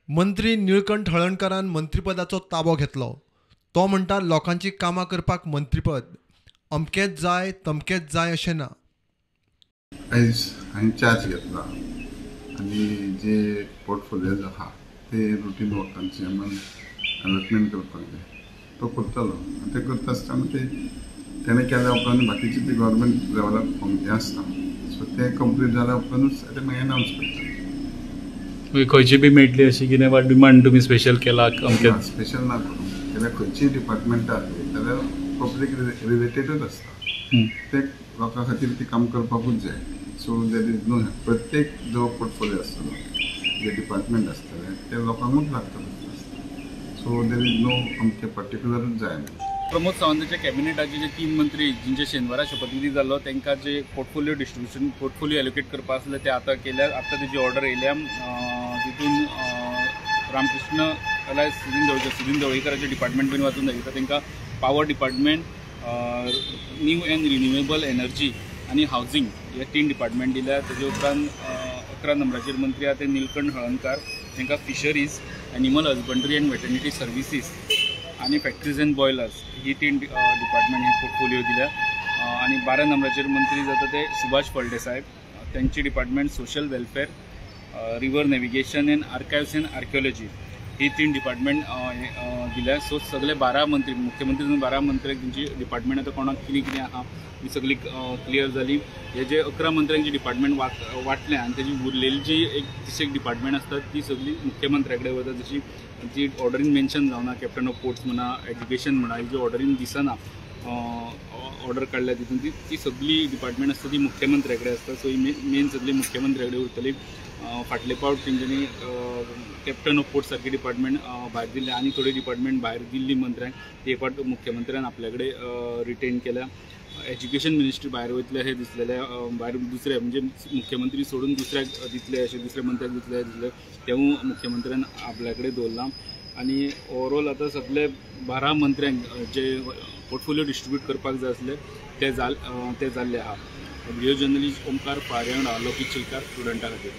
मंत्री निळकंठ हळर्णकारान मंत्रीपदाचो ताबो घेतलो. तो म्हणटा लोकांची कामां करपाक मंत्रीपद, अमकेंच जाय तमकेंच जाय अशें ना. आयज हांवें चार्ज घेतला आनी जे पोर्टफोलियोज आहा ते रुटीन वर्कांचे आमी अलॉटमेंट करपाक जाय, तो करतलो. आनी ते करता आसतना ते तेणें केल्या उपरांत बाकीचे ते गव्हर्मेंट लेवलाक हें आसता, सो ते कंप्लीट जाल्या उपरांतूच ते मागीर अनावन्स करता. खंयची बी मेळटली अशी कितें वा डिमांड तुमी स्पेशल केला? अमकें स्पेशल ना करूं, कित्याक खंयचीय डिपार्टमेंटां आसली जाल्यार पब्लीक रिलेटेडूच आसता, ते लोकां खातीर ती काम करपाकूच जाय. सो there is no, प्रत्येक जो पोर्टफोलियो आसतलो, जे डिपार्टमेंट आसतलें ते लोकांकूच लागतलें आसता. सो there is no अमकें पर्टिक्युलरूच जाय. प्रमोद सावंताच्या कॅबिनेटाचे जे 3 मंत्री जिंचे शेनवारा शपथविधी जाल्लो तांकां जे पोर्टफोलियो डिस्ट्रिब्युशन पोर्टफोलियो एलोकेट करपा आसले ते आतां केल्या. आतां तेजी ऑर्डर येयल्या. तितून रामकृष्ण अलायस सुदीन ढवळीकराचे डिपार्टमेंट बीन वाचून दाखयता. तांकां power department, new and renewable energy आनी हावजींग हे 3 डिपार्टमेंट दिल्या. तेजे उपरांत 11 नंबराचेर मंत्री आहा ते निलकंठ हळर्णकार, तांकां fisheries, animal husbandry and veterinary services आनी factories and boilers he 3 department he portfolio दिल्या. आनी 12 नंबराचेर मंत्री जाता ते सुभाष फळदेसाय, तांची department social welfare, river navigation and archives and archaeology he 3 department दिल्या. सो सगळे 12 मंत्री, मुख्यमंत्री 12 मंत्र्यांक तेंची डिपार्टमेंट आतां कोणाक कितें कितें आहा ही सगळी क्लियर जाली. हे जे 11 मंत्र्यांची डिपार्टमेंट वांटलें आनी तेजी उरलेली जी एक 30 डिपार्टमेंट आसतात ती सगळी मुख्यमंत्र्या कडेन वता. जशी जी ऑर्डरीन मेन्शन जावना, कॅप्टन ऑफ पोर्ट्स म्हणा, एज्युकेशन म्हणा, ही जी ऑर्डरीन दिसना, ऑर्डर काडल्या तितून ती सगळी डिपार्टमेंट आसता ती मुख्यमंत्र्या कडेन आसता. सो ही मेन सगळी मुख्यमंत्र्या कडेन उरतली. फाटले पावट तेंच्यांनी कॅप्टन ऑफ पोर्ट्स सारकी डिपार्टमेंट भायर दिल्ले आनी थोडी डिपार्टमेंट भायर दिल्ली मंत्र्यांक, ते फावट मुख्यमंत्र्यान आपल्या कडेन रिटेन केल्या. एज्युकेशन मिनिस्ट्री भायर वयतले अशें दिसलेलें, भायर दुसरे म्हणजे मुख्यमंत्री सोडून दुसऱ्याक दितले अशें, दुसऱ्या मंत्र्याक दितले दिसलें, तेवूय मुख्यमंत्र्यान आपल्या कडेन दवरलां. आनी ओवरऑल आतां सगळे 12 मंत्र्यांक जे पोर्टफोलियो डिस्ट्रिब्यूट करपाक जाय आसले ते जाल्ले आहा. व्हिडियो जर्नलिस्ट ओमकार पारयण, लोकीत चिलकार, स्टुडंटा खातीर.